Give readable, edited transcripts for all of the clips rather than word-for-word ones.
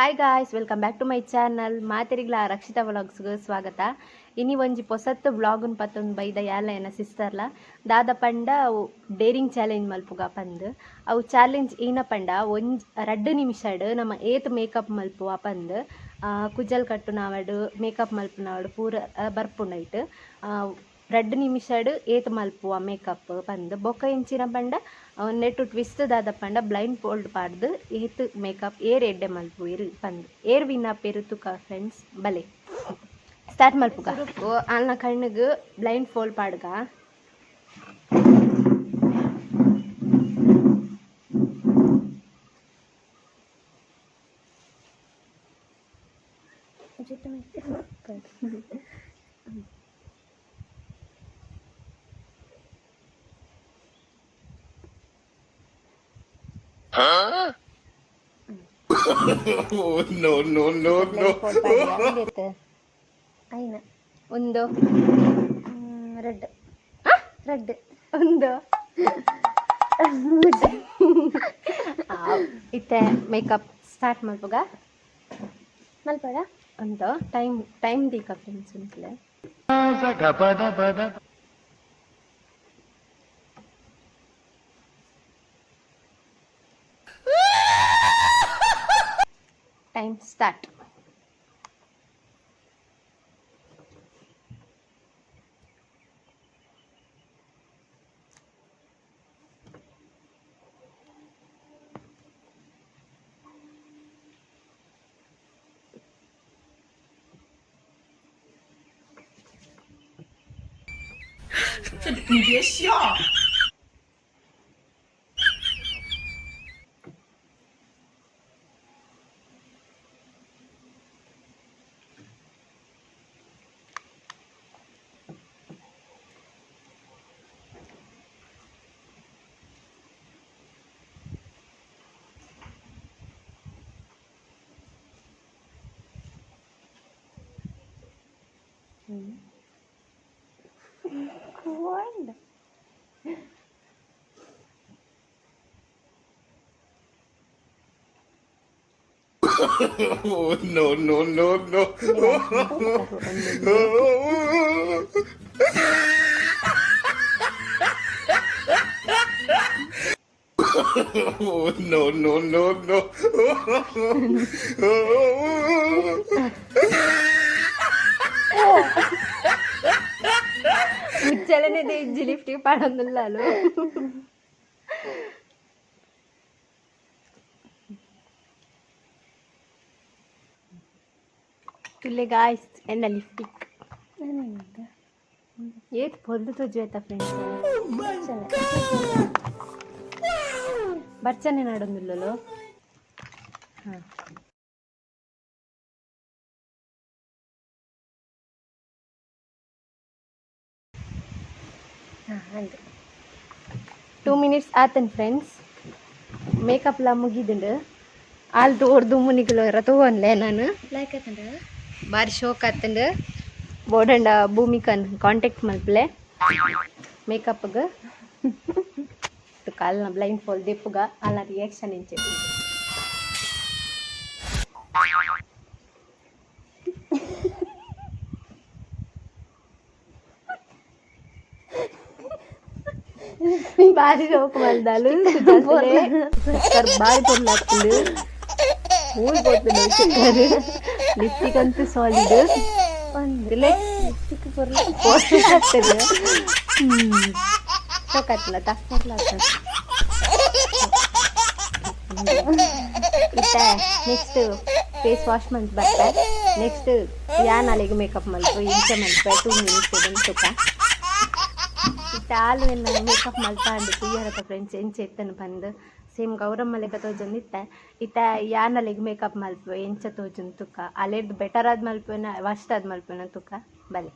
Hi guys, welcome back to my channel ಮಾತೆರಿಗ್ಲ Rakshita ವ್ಲಾಗ್ಸ್ಗೆ ಸ್ವಾಗತ. ಇನಿ ಒಂಜಿ ಪೊಸತ್ತು ವ್ಲಾಗ್ನ್ ಪತ್ತೊಂದು ಬೈದ ಯಾಲ ಎನ್ನ ಸಿಸ್ಟರ್ಲ ದಾದ ಪಂಡ ಡೇರಿಂಗ್ ಚಾಲೆಂಜ್ ಮಲ್ಪುಗ ಪಂದ್. ಅವು ಚಾಲೆಂಜ್ ಏನ ಪಂಡ ಒಂಜಿ ರಡ್ಡು ನಿಮಿಷಡ್ ನಮ್ಮ ಏತ್ ಮೇಕಪ್ ಮಲ್ಪುವ ಪಂದ್. ಕುಜಲ್ ಕಟ್ಟುನಾವಡು ಮೇಕಪ್ ಮಲ್ಪುನಾವಡು ಪೂರ ಬರ್ಪುಂಡೈಟ್ ರಡ್ಡು ನಿಮಿಷಡ್ ಏತ್ ಮಲ್ಪುವ ಮೇಕಪ್ ಪಂದ್. ಬೊಕ್ಕ ಎಂಚಿನ ಪಂಡ ನೆಟ್ಟು ಟ್ವಿಸ್ಟ್ ದಾದ ಪಂಡ ಬ್ಲೈಂಡ್ ಫೋಲ್ಡ್ ಪಾಡ್ದು ಏತ್ ಮೇಕಪ್ ಏರ್ ಎಡ್ಡೆ ಮಲ್ಪುವೆರ್ ಪಂದ್. ಏರ್ ವಿನ್ ಆಪೆರ್ ತುಕ ಫ್ರೆಂಡ್ಸ್ ಬಲೆ ಸ್ಟಾರ್ಟ್ ಮಲ್ಪುಗ. ಆಲ್ನ ಕಣ್ಣುಗ್ ಬ್ಲೈಂಡ್ ಫೋಲ್ಡ್ ಪಾಡ್ಗ. Huh? Oh, no, no, no, no. ಐನ ಒಂದು ರೆಡ್ ರೆಡ್ ಒಂದು ಇತ್ತೆ ಮೇಕಪ್ ಸ್ಟಾರ್ಟ್ ಮಲ್ಪುಗ. ಮಲ್ಪಡ ಒಂದು ಟೈಮ್ ಟೈಮ್ ದೀಕ ಫ್ರೆಂಡ್ಸ್ ಉಂಟ್ಲೆ. Time start. 你别笑。ಕೋಂಡ್ Oh, no, no, no, no. Oh, no, no, no, no. ಮುಚ್ಚಲನೆ ಇಜ್ಜಿ ಲಿಫ್ಟಿಗೆ ಪಾಡೊಂದುಲ್ಲಾಲು. ತುಲ್ಲೆ ಗಾಯ್ಸ್ ಎನ್ನ ಲಿಫ್ಟಿಕ್ ಏತ್ ಪೊರ್ಲು ತೋಜುವೆತ ಫ್ರೆಂಡ್ಸ್. ಬರ್ಚನೆ ನಾಡೊಂದುಲ್ಲಲು. ಹಾಂ ಅಂದ್ 2 ಮಿನಿಟ್ಸ್ ಆತನ್ ಫ್ರೆಂಡ್ಸ್. ಮೇಕಪ್ಲ ಮುಗಿದುಂಡು. ಆಲ್ ತೋರ್ದು ಮುನಿಗುಲು ತೂವೊನ್ಲೆ ನಾನು. ಲೈಕ್ ಆತಂಡ ಬಾರಿ ಶೋಕ್ ಆತಂಡು. ಬೋಡಂಡ ಭೂಮಿಕನ್ ಕಾಂಟ್ಯಾಕ್ಟ್ ಮಲ್ಪಲೆ ಮೇಕಪ್ಗ್. ಕಾಲ್ನ ಬ್ಲೈಂಡ್ ಫೋಲ್ಡ್ ದೆಪ್ಪುಗ ಆಲ್ನ ರಿಯಾಕ್ಷನ್ ಎಂಚೆ. ಬಾರಿ ಶೋಕ್ ಮಲ್ದಾಲು. ಬಾರಿ ಪೊರ್ಲು ಆತುಂಡು. ಮೂಲ್ ಪೋತುಂಡು ಚಿಕ್ಕರ್. ಲಿಪ್ಸ್ಟಿಕ್ ಅಂತೂ ಸಾಲಿಡ್. ಲಿಪ್ಸ್ಟಿಕ್ ಪೊರ್ಲು ಆಗ್ತದೆ. ಶೋಕ್ ಆತಲ್ಲ ತಾ. ಪೊರ್ಲು ಆತಂಡ್. ಇತ್ತೆ ನೆಕ್ಸ್ಟ್ ಫೇಸ್ ವಾಶ್ ಮಂತ್ ಬರ್ತೆ. ನೆಕ್ಸ್ಟ್ ಯಾನ್ ಅಲೆಗ್ ಮೇಕಪ್ ಮಲ್ಪು ಇಂಚ ಮಲ್ಪೆ 2 ಮಿನಿಟ್ಸ್ ಇದನ್ನು ತುಕ. ಇತ್ತೆ ಆಲು ಎನ್ನ ಮೇಕಪ್ ಮಲ್ಪಾಂಡ್ ತೂಯರತ ಫ್ರೆಂಡ್ಸ್ ಎಂಚ ಇತ್ತನು ಪಂದ್. ಸೇಮ್ ಗೌರಮ್ಮ ಲೆಕ್ಕ ತೋಜೊಂದು ಇತ್ತೆ. ಇತ್ತೆ ಯಾನ್ ಅಲೆಗ್ ಮೇಕಪ್ ಮಲ್ಪುವೆ ಎಂಚ ತೋಜುಂಡು ತುಕ. ಅಲೆರ್ದ್ ಬೆಟರ್ ಆದ್ ಮಲ್ಪುವೆನ ವರ್ಸ್ಟ್ ಆದ್ ಮಲ್ಪುವೆನ ತುಕ ಬಲೆ.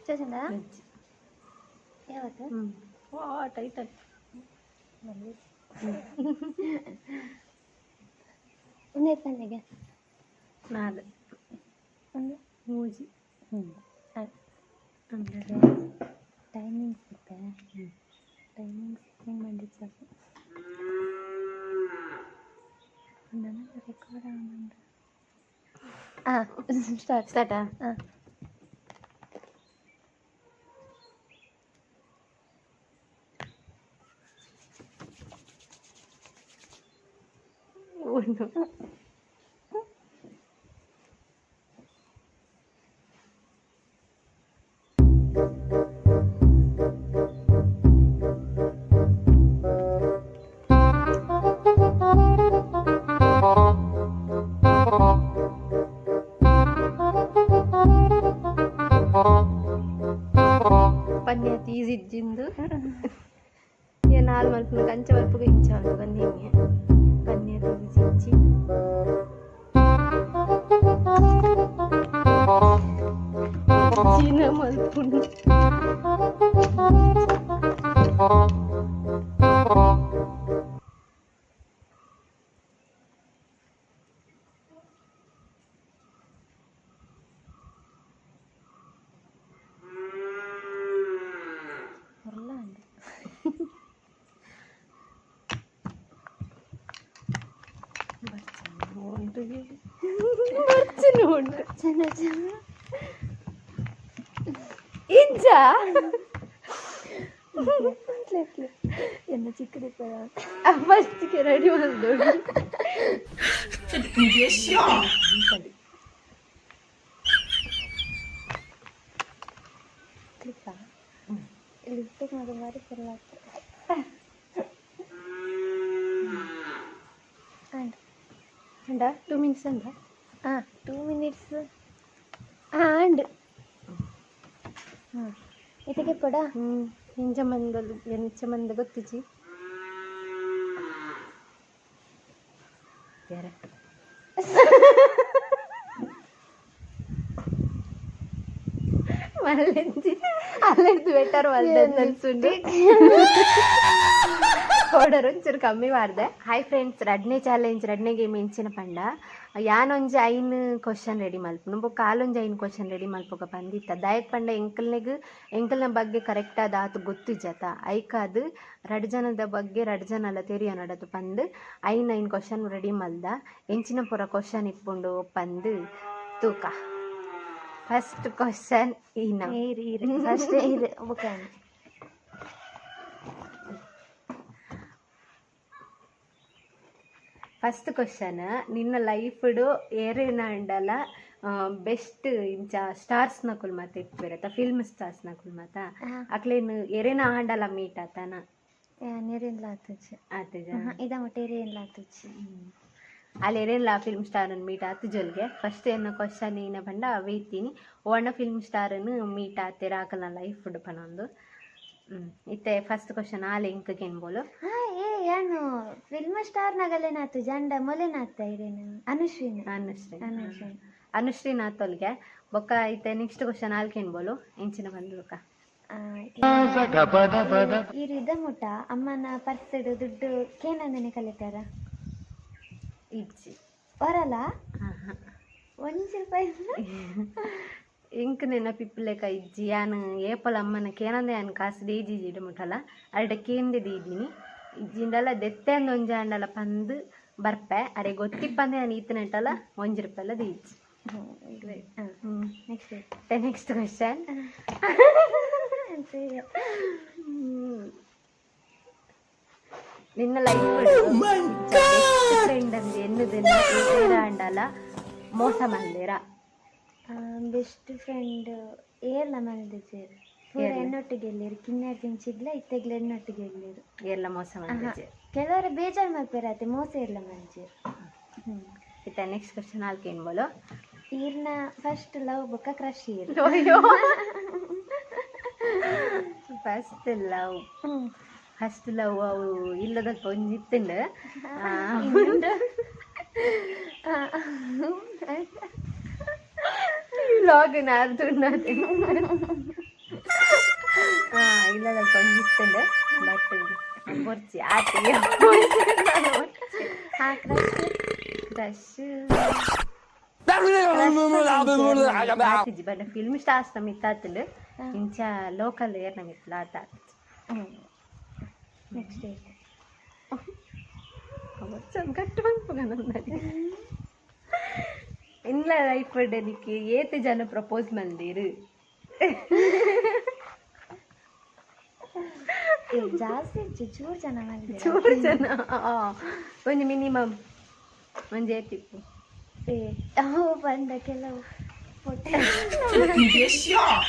ಚೋಚಂಡ. ಯಾವತ್ತ? ಹ್ಞೂ. ವಾ, ಟೈಟಲ್. ಒಂದೇ ಪಲ್ಲೆಗೆ. ನಾಲ್. ಒಂದು. ಮೂಜಿ. ಹ್ಞೂ. ಅಂದರೆ? ಟೈಮಿಂಗ್ಸ್ ಇತ್ತೆ, ಟೈಮಿಂಗ್ಸ್ ಹೆಂಗೆ ಮಾಡಿದ್ದು ಸಾಕು. ನನಗೆ ರೆಕಾರ್ಡ್ ಆನ್. ಹಾಂ, ಸ್ಟಾರ್ಟ್. ಸ್ಟಾರ್ಟಾ? ಹಾಂ. ಒಂದು. ಪನ್ಯಾತಿ ಈಸಿ ಇಜ್ಜಿಂದು. ಏನ್ ಹಾಲು ಮಲ್ಪುನ, ಕಂಚ ಮಲ್ಪುಗ, ಇಂಚ ಮಲ್ಪುಗ ಅಂದ್. ಪನ್ಯಾತಿ ಈಸಿ ಇಜ್ಜಿ. ಚೀನ ಮಲ್ಪುನು. ಹೊರಲ್ಲ ಅಂದ. ಉಂಟು, ಬರ್ಚನ ಉಂಟು. ಚೆನ್ನ ಚೆನ್ನ. ಇಂಚ. ಎನ್ನ ಚಿಕ್ಕದಿಪ್ಪ. ಫಸ್ಟ್ಗೆ ರೆಡಿ ಬಂದು. 你别笑。 ಕ್ಲಿಕ್ಕಾ ಲಿಪ್ಟಿಕ್ ಮಾತ್ರ ಬಾರಿ ಫುಲ್ ಆಗ್ತದೆ. ಆ್ಯಂಡ್ ಅಂಡ 2 ಮಿನಿಟ್ಸ್ ಅಂದ. ಹಾಂ, 2 ಮಿನಿಟ್ಸ್. ಹಾಂ, ಆ್ಯಂಡ್ ಹಾಂ, ಇದಕ್ಕೆ ಪಡ. ಹ್ಞೂ, ಎಂಚ ಮಂದಲು, ಎಂಚ ಮಂದ ಗೊತ್ತಿಜಿ ಯಾರ. ಮಲ್ಲೆಂಜಿ ಅಲ್ಲೆಡ್ದು ಬೆಟರ್ ಮಲ್ದೆ ಅನ್ಸುಂಡು. ಪೌಡರ್ ಒಂಚೂರು ಕಮ್ಮಿ ಮಾಡ್ದೆ. ಹಾಯ್ ಫ್ರೆಂಡ್ಸ್, ರಡ್ನೇ ಚಾಲೆಂಜ್, ರಡ್ನೇ ಗೇಮ್ ಎಂಚಿನ ಪಂಡ, ಯಾನೊಂಜಿ ಐನ್ ಕ್ವಶನ್ ರೆಡಿ ಮಲ್ಪುನು, ಬೊಕ್ಕ ಆಲೊಂಜಿ ಐನ್ ಕ್ವಶನ್ ರೆಡಿ ಮಲ್ಪೊಕ ಪಂದಿತ್ತ. ದಾಯಕ್ ಪಂಡ ಎಂಕಲ್ನೆಗ್ ಎಂಕಲ್ನ ಬಗ್ಗೆ ಕರೆಕ್ಟ್ ಆದ ಆತು ಗೊತ್ತಿಜ್ಜತ. ಐಕಾದ್ ರಡ್ ಜನದ ಬಗ್ಗೆ ರಡ್ ಜನ ಅಲ್ಲ ತೆರಿಯೊನಡತು ಪಂದ್ ಐನ್ ಐನ್ ಕ್ವಶನ್ ರೆಡಿ ಮಲ್ದ. ಎಂಚಿನ ಪೂರ ಕ್ವಶನ್ ಇಪ್ಪುಂಡು ಪಂದ್ ತೂಕ. ಫಸ್ಟ್ ಕ್ವಶನ್ ಈನ. ಇರು ಇರು, ಫಸ್ಟ್ ಇರು, ಓಕೆ. ಫಸ್ಟ್ ಕ್ವಶನ್, ನಿನ್ನ ಲೈಫ್ಡು ಏರೇನಾಂಡಲ ಬೆಸ್ಟ್ ಇಂಚ ಸ್ಟಾರ್ಸ್ ನಕುಲ್ ಮಾತ ಇಪ್ಪುವೆರತ, ಫಿಲ್ಮ್ ಸ್ಟಾರ್ಸ್ ನಕುಲ್ ಮಾತ. ಅಕ್ಲೇನ್ ಎರೇನ ಆಂಡಲ ಮೀಟ್ ಆತನ? ನೀರೇನ್ಲ ಆತುಜಿ. ಆತಜ? ಇದ ಮುಟ್ಟ ಏರೇನ್ಲ ಆತುಜಿ. ಅಲ್ಲಿ ಎರೇನ್ಲ ಫಿಲ್ಮ್ ಸ್ಟಾರ್ ಮೀಟ್ ಆತುಜೊಲ್ಗೆ. ಫಸ್ಟ್ ಎನ್ನ ಕ್ವಶನ್ ಏನ ಪಂಡ ವೇತೀನಿ ಓಣ ಫಿಲ್ಮ್ ಸ್ಟಾರನ್ ಮೀಟ್ ಆತೆರ ಆಕಲ್ನ ಲೈಫ್ ಪನೊಂದು. ಇತ್ತೆ ಫಸ್ಟ್ ಕ್ವಶನ್ ಆಲ್ ಎಂಕ್ ಕೆನ್ಬೋಲು. ಹಾ, ಏ ಯಾನು ಫಿಲ್ಮ್ ಸ್ಟಾರ್ ನಗಲೇನಾತು ಜಂಡ ಮೊಲೆನಾತ ಇರೇನು ಅನುಶ್ರೀನ. ಅನುಶ್ರೀ. ಅನುಶ್ರೀನ್. ಅನುಶ್ರೀ ನಾತೊಲ್ಗೆ. ಬೊಕ್ಕ ಇತ್ತೆ ನೆಕ್ಸ್ಟ್ ಕ್ವಶನ್ ಆಲ್ ಕೆನ್ಬೋಲು, ಎಂಚಿನ ಬಂದು ಬೊಕ್ಕ. ಇರು, ಇದ ಮುಟ್ಟ ಅಮ್ಮನ ಪರ್ಸಡು ದುಡ್ಡು ಕೇನಂದನೆ ಕಲಿತಾರ? ಇಜ್ಜಿ. ಬರಲ್ಲ? ಹಾ ಹಾ. 1 ರೂಪಾಯಿ? ಇಂಕ್ ನೆನಪಿಪ್ಪುಲೆಕ ಇಜ್ಜಿ. ಯಾನ್ ಏಪಲ ಅಮ್ಮನ ಕೇನಂದೆ ಯಾನ್ ಕಾಸು ದೀಜಿಜಿ ಮುಟ್ಟಲ. ಅರಡ ಕೇಂದೆ ದೀಜಿನಿ. ಇಜ್ಜಿಂಡಲ ದೆತ್ತೆ ಅಂದ್ ಒಂಜಿ ಆಂಡಲ ಪಂದ್ ಬರ್ಪೆ. ಅರೆ ಗೊತ್ತಿಪ್ಪಂದೆ ಯಾನ್ ಈತನೆಟಲ 1 ರೂಪಾಯಿಲ ದೀಜಿ. ನೆಕ್ಸ್ಟ್. ನೆಕ್ಸ್ಟ್ ಕ್ವಶನ್, ನಿನ್ನ ಲೈಫ್ ಬೆಸ್ಟ್ ಫ್ರೆಂಡ್ ಅಂದ್ ಎನ್ನುದೆನ್ನ ಅಂಡಲ ಮೋಸ ಮಂದಿರ? ಬೆಸ್ಟ್ ಫ್ರೆಂಡ್ ಏರ್ಲ ಮಲ್ದಿಜೆರ್ ಪೂರ. ಏರ್ಲ? ಎನ್ನೊಟ್ಟಿಗೆ ಎಲ್ಲೇರು ಕಿನ್ಯಾರ್ ತಿಂಚಿಗ್ಲ ಇತ್ತೆಗ್ಲ ಎನ್ನೊಟ್ಟಿಗೆ ಎಲ್ಲೇರು. ಎಲ್ಲ ಮೋಸ ಮಂದಿಜೆ? ಕೆಲವರ ಬೇಜಾರು ಮಲ್ಪೆರಾತೆ, ಮೋಸ ಇರ್ಲ ಮಲ್ಜೆರ್. ಇತ್ತ ನೆಕ್ಸ್ಟ್ ಕ್ವಶನ್ ಆಲ್ಕೆ ಏನ್ಬೋಲು. ಈರ್ನ ಫಸ್ಟ್ ಲವ್ ಬೊಕ್ಕ ಕ್ರಶ್ ಈರ್? ಅಯ್ಯೋ, ಫಸ್ಟ್ ಲವ್, ಫಸ್ಟ್ ಲವ್ ಅವು ಇಲ್ಲದಲ್ಪ ಒಂಜಿ ಇತ್ತುಂಡು. ವ್ಲಾಗ್ ನಾರ್ದು. ಇಲ್ಲ ಒಂಜಿತ್ತಂಡು ಬಟ್ ಬೊರ್ಚಿ ಆತ. ಹಾ, ಕ್ರಶ್? ಕ್ರಶ್ ಆತಿಜಿ, ಬಟ್ ಫಿಲ್ಮ್ ಸ್ಟಾರ್ಸ್ ನಮ್ಮ ಇತ್ತಾತಂಡು. ಇಂಚ ಲೋಕಲ್ ಏರ್ ನಮ್ಮ ಇತ್ತಲ ಆತ. ನೆಕ್ಸ್ಟ್? ಕಟ್ಟು ಮನ್ಪುಗ. ಇಲ್ಲ, ಲೈಫ್ ನಿಕ್ಕೆ ಏತ್ ಜನ ಪ್ರಪೋಸ್ ಮಲ್ದಿರು? ಏ, ಜಾಸ್ತಿ ಇಜ್ಜಿ, ಚೂರು ಜನ ಮಲ್ದಿರ. ಚೂರು ಜನ. ಒಂಜಿ ಮಿನಿಮಮ್ ಒಂಜಿ ಏತಿಪ್ಪು? ಏ, ಅವು ಬಂದ ಕೆಲವು ಪೊಟ್ಟೆ.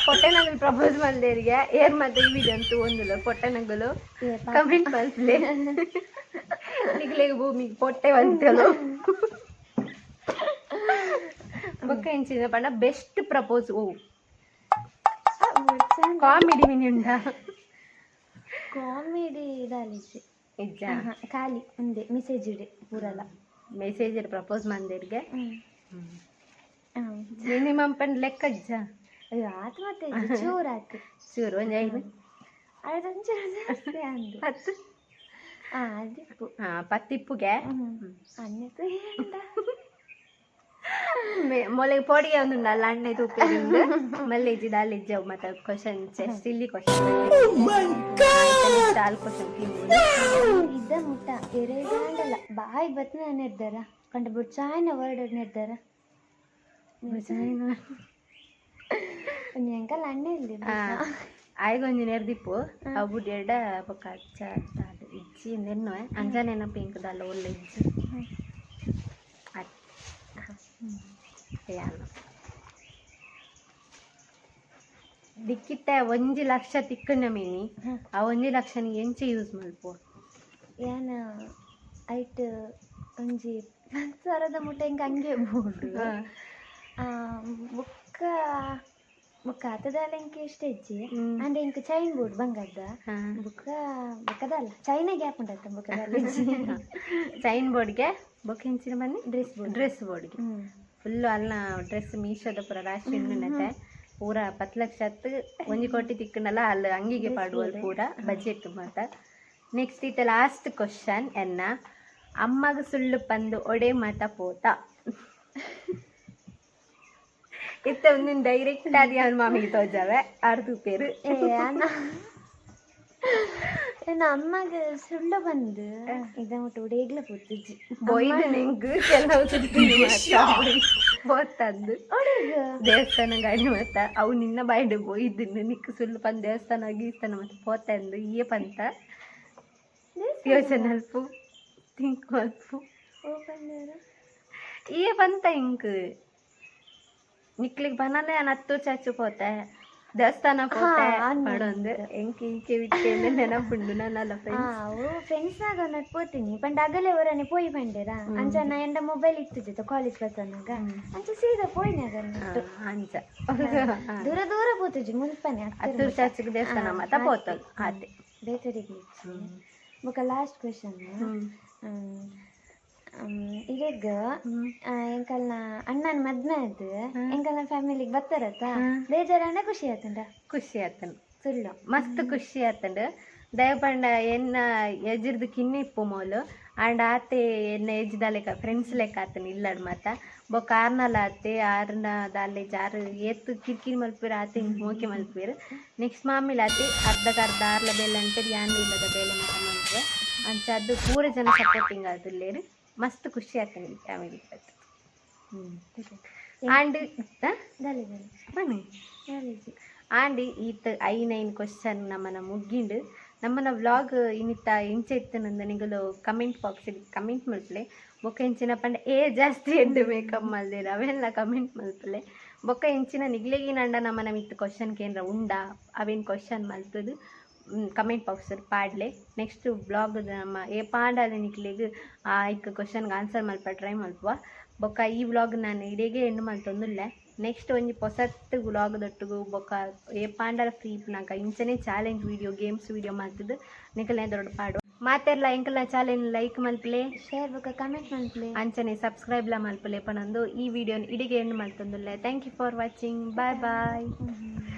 ಪೊಟ್ಟೆನಗಲ್ ಪ್ರಪೋಸ್ ಮಲ್ದೇರಿಗೆ ಏರ್ ಮತ್ತೆ ಈ ವಿಡಿಯೋ ಅಂತೂ ಒಂದುಲ್ಲ ಪೊಟ್ಟೆನಗಲು. ಏ. ಕಮೆಂಟ್ ಮಲ್ಪ್ಲೆ, ನಿಗ್ಲೆಗ್ ಭೂಮಿಗೆ ಪೊಟ್ಟೆ ಬಂತಲು. ಬೊಕ್ಕ ಎಂಚಿನ ಪಂಡ ಬೆಸ್ಟ್ ಪ್ರಪೋಸ್ ಓ? ಕಾಮಿಡಿ ಮಿನಿ ಉಂಡ? ಕಾಮಿಡಿ ದಾಲಿಜ್ಜಿ. ಇಜ್ಜ? ಖಾಲಿ ಒಂದೇ ಮೆಸೇಜ್ ಇಡೆ ಪೂರಲ್ಲ. ಮೆಸೇಜ್ ಪ್ರಪೋಸ್ ಮಂದಿರ್ಗೆ ಮಿನಿಮಮ್ ಪಂಡ ಲೆಕ್ಕ ಇಜ್ಜ? ಅಯ್ಯೋ, ಆತು ಮತ್ತೆ ಚೂರು ಆತು. ಚೂರು ಒಂಜಿ ಐದು? ಅದೊಂಚೂರು ಜಾಸ್ತಿ ಅಂದು. 10? ಹಾ, ಅದಿಪ್ಪು. ಹಾ, ಪತ್ತಿಪ್ಪುಗೆ. ಅನ್ನತು ಏಂಡ? ಮೊಲೆ ಪೊಡಿಗೆ ಒಂದು ಉಂಡಲ್ಲ ಅಣ್ಣೆ ತೂಪೆದಿಂದ ಮಲ್ಲೇಜಿ ದಾಲಿಜ್ಜ. ಮತ್ತೆ ಕ್ವಶನ್ ಸಿಲ್ಲಿ ಕ್ವಶನ್, ದಾಲ್ ಕ್ವಶನ್. ಇದ್ದ ಮುಟ್ಟ ಎರೆಗಾಂಡಲ್ಲ ಬಾಯಿ ಬತ್ನ ನಿರ್ಧಾರ ಕಂಡ ಬುಡ್ಚಾಯ್ನ ವರ್ಡ್ ನಿರ್ಧಾರ. ಒಂಜಿ ಅಂಕಲ್ ಅಣ್ಣ ಇಲ್ಲಿ. ಆಯ್ಗೊಂಜಿ ನೆರ್ದಿಪ್ಪು ಅವು ಬುಡ್ ಎಡ ಬೊಕ್ಕ ಅಚ್ಚ ಅದು ಇಜ್ಜಿ ನೆನ್ನುವೆ ಅಂಚ ನೆನಪು ಇಂಕ್ ದಾಲ ಒಳ್ಳೆ ಇಜ್ಜಿ ಅತ್ ಯಾನ ದಿಕ್ಕಿತ್ತ 1 ಲಕ್ಷ ತಿಕ್ಕುನ ಮೀನಿ, ಆ 1 ಲಕ್ಷನ ಎಂಚ ಯೂಸ್ ಮಲ್ಪು? ಯಾನ ಐಟ್ ಒಂಜಿ 10,000ದ ಮುಟ್ಟ ಇಂಕ ಹಂಗೆ ಬೋಡು. ಬೊಕ್ಕ ಬೊಕ್ಕ ಆತದಾಲ ಇಂಕ ಇಷ್ಟ ಇಜ್ಜಿ. ಅಂದ್ರೆ ಇಂಕ ಚೈನ್ ಬೋರ್ಡ್ ಬಂಗಾರದ. ಬೊಕ್ಕ ಬೊಕ್ಕದಲ್ಲ ಚೈನಾ ಗ್ಯಾಪ್ ಉಂಟತ್ತ, ಬೊಕ್ಕದಲ್ಲ ಇಜ್ಜಿ. ಚೈನ್ ಬೋರ್ಡ್ಗೆ ಬೊಕ್ಕ ಎಂಚಿನ ಬನ್ನಿ? Dress board. ಡ್ರೆಸ್ ಬೋರ್ಡ್ಗೆ. ಫುಲ್ಲು ಅಲ್ಲ ಡ್ರೆಸ್ ಮೀಶೋದ ಪೂರ ರಾಶಿ ಉಂಡುನತೆ ಪೂರ. 10 ಲಕ್ಷ ಹತ್ತು 1 ಕೋಟಿ ತಿಕ್ಕನಲ್ಲ ಅಲ್ಲಿ ಅಂಗಿಗೆ ಪಾಡುವಲ್ ಪೂರ ಬಜೆಟ್ ಮಾತ. ನೆಕ್ಸ್ಟ್ ಇತ್ತ ಲಾಸ್ಟ್ ಕ್ವಶನ್ ಎನ್ನ, ಅಮ್ಮಗ ಸುಳ್ಳು ಪಂದು ಒಡೆ ಮಾತ ಪೋತ? ಇತ್ತ ಒಂದಿನ ಡೈರೆಕ್ಟ್ ಆದಿ ಅವನ ಮಾಮಿಗೆ ತೋಜಾವೆ ಅರ್ದು ಪೇರು. ಏ ಅಣ್ಣ, ನನ್ನ ಅಮ್ಮಗ ಸುಳ್ಳು ಬಂದು ಇದ ಮುಟ್ಟು ಉಡೇಗ್ಲ ಪೋತಿಜ್ಜಿ. ಬೊಯ್ದು ನಿಂಗೆ ಕೆಲವು ಬೋತಂದು. ಒಡೆಗ್? ದೇವಸ್ಥಾನ ಗಾಡಿ ಮತ್ತ ಅವು ನಿನ್ನ ಬಾಯ್ಡು ಬೋಯ್ದು ನಿಕ್ ಸುಳ್ಳು ಪಂದ್ ದೇವಸ್ಥಾನ ಗೀಸ್ಥಾನ ಮತ್ತೆ ಪೋತಂದು ಈ ಪಂತ ಯೋಚನೆ ಅಲ್ಪ ಥಿಂಕ್ ಅಲ್ಪ. ಓ ಬಂದಾರ? ಈ ಪಂತ ಇಂಕ್ ನಿಕ್ಲಿಗ್ ಬನಾನೆ ಹತ್ತು ಚಾಚು ಪೋತೆ ದೇವಸ್ಥಾನ ಪೋತೆ. ಅನ್ನ. ಪಡೊಂದು ಎಂಕ್ ಈಕೆ ವಿಕ್ಕೆ ನೆನಪುಂಡು ನನ್ನಲ್ಲ. ಹಾ. ಫ್ರೆಂಡ್ಸ್. ಅವು ಫ್ರೆಂಡ್ಸ್ ನಾಗ ನಟ್ ಪೋತೀನಿ ಪಂಡ ಅಗಲೆ ಹೊರನೆ ಪೋಯಿ ಬಂಡೇರ ಅಂಚ ನಾ ಎಂಡ ಮೊಬೈಲ್ ಇತ್ತು ಜೊತೆ ಕಾಲೇಜ್ ಬರ್ತನಾಗ ಅಂಚ ಸೀದಾ ಪೋಯಿನಾಗ. ಅಂಚ. ದೂರ ದೂರ ಪೋತುಜಿ ಮುಲ್ಪನೆ. ಹತ್ತೂರು ಚಾಚುಗೆ ದೇವಸ್ಥಾನ ಮಾತ ಪೋತಲ್ ಆತೆ. ಬೇತರಿಗೆ. ಬೊಕ ಲಾಸ್ಟ್ ಕ್ವೆಶನ್, ಇರೆಗ್ ಎಂಕಲ್ನ ಅಣ್ಣನ ಮದ್ಮೆ ಆದ್ ಎಂಕಲ್ನ ಫ್ಯಾಮಿಲಿಗೆ ಬರ್ತಾರತ್ತ, ಬೇಜಾರಣ್ಣ ಖುಷಿ ಆತುಂಡ? ಖುಷಿ ಆತನು. ಸುಳ್ಳು. ಮಸ್ತ್ ಖುಷಿ ಆತಂಡು. ದಯಪಂಡ ಎನ್ನ ಎಜಿರ್ದು ಕಿನ್ನೆ ಇಪ್ಪು ಮೋಲು ಆಂಡ್ ಆತೆ ಎನ್ನ ಏಜ್ದ ಲೆಕ್ಕ ಫ್ರೆಂಡ್ಸ್ ಲೆಕ್ಕ ಆತನ ಇಲ್ಲಡ್ ಮಾತ. ಬೊಕ್ಕ ಆರ್ನಲ ಆತೆ ಆರ್ನ ದಾಲೆ ಜಾರು ಏತ್ ಕಿರ್ಕಿರಿ ಮಲ್ಪೇರು ಆತೆ ಹಿಂಗೆ ಮೋಕೆ ಮಲ್ಪೇರು. ನೆಕ್ಸ್ಟ್ ಮಾಮಿಲ ಆತೆ ಅರ್ಧಕ್ಕೆ ಅರ್ಧ ಆರ್ಲ ಬೇಲೆ ಅಂಟೇರಿ ಯಾನ್ ಇಲ್ಲದ ಬೇಲೆ ಮಾತ ಮಲ್ಪೆ. ಅಂಚ ಅದು ಪೂರ ಜನ ಸಪೋರ್ಟಿಂಗ್ ಆದುಲ್ಲೇರು. ಮಸ್ತ್ ಖುಷಿ ಆತನ ಫ್ಯಾಮಿಲಿ. ಆಂಡ್ ದಾಲೆ ದಾಲೆ? ಬನ್ನಿ. ದಾಲೆಜಿ. ಆಂಡ್ ಈತ್ I nine question ನಮ್ಮನ ಮುಗ್ಗಿಂಡು. ನಮ್ಮನ ವ್ಲಾಗ್ ಇನ್ನಿತ್ತ ಇಂಚ ಇತ್ತು ನಿಗಲು ಕಮೆಂಟ್ ಬಾಕ್ಸ್ ಕಮೆಂಟ್ ಮಲ್ಪಲೆ. ಬೊಕ್ಕ ಇಂಚಿನ ಪಂಡ ಏ ಜಾಸ್ತಿ ಎಡ್ಡೆ ಮೇಕಪ್ ಮಲ್ದಿರ ಅವೆಲ್ಲ ಕಮೆಂಟ್ ಮಲ್ಪಲೆ. ಬೊಕ್ಕ ಇಂಚಿನ ನಿಗ್ಲೆಗಿನಂಡ ನಮ್ಮನ ಮಿತ್ತು ಕ್ವಶನ್ ಕೇಂದ್ರ ಉಂಡಾ ಅವೇನು ಕ್ವಶನ್ ಮಲ್ತದು ಕಮೆಂಟ್ ಬಾಕ್ಸ್ ಪಾಡ್ಲೆ. ನೆಕ್ಸ್ಟ್ ಬ್ಲಾಗ್ ನಮ್ಮ ಏ ಪಾಂಡಾಲ ನಿಕ್ಲೆಗ್ ಆ ಐಕ್ ಕ್ವಶನ್ಗೆ ಆನ್ಸರ್ ಮಲ್ಪ ಟ್ರೈ ಮಲ್ಪುವ. ಬೊಕ್ಕ ಈ ವ್ಲಾಗ್ ನಾನು ಇಡೀಗೆ ಎಂಡ್ ಮಲ್ತೊಂದುಲ್ಲೆ. ನೆಕ್ಸ್ಟ್ ಒಂಜಿ ಪೊಸತ್ ವ್ಲಾಗ್ ದೊಟ್ಟುಗು ಬೊಕ್ಕ ಏ ಪಾಂಡಲ ಫ್ರೀ ಇಪ್ಪುನಗ ಇಂಚನೆ ಚಾಲೆಂಜ್ ವೀಡಿಯೋ ಗೇಮ್ಸ್ ವೀಡಿಯೋ ಮಲ್ತದು ನಿಕಲ್ನ ದೊಡ್ಡ ಪಾಡು. ಮಾತೆರ್ಲ ಎಂಕಲ್ನ ಚಾಲೆಂಜ್ ಲೈಕ್ ಮಲ್ಪಲೆ. ಶೇರ್ ಬೊಕ ಕಮೆಂಟ್ ಮಲ್ಪಲೆ. ಅಂಚನೆ ಸಬ್ಸ್ಕ್ರೈಬ್ಲ ಮಲ್ಪಲೆ ಪನೊಂದು ಈ ವಿಡಿಯೋನ ಇಡಿಗೆ ಎಂಡ್ ಮಲ್ತೊಂದುಲ್ಲೆ. Thank you for watching, bye bye. Hmm.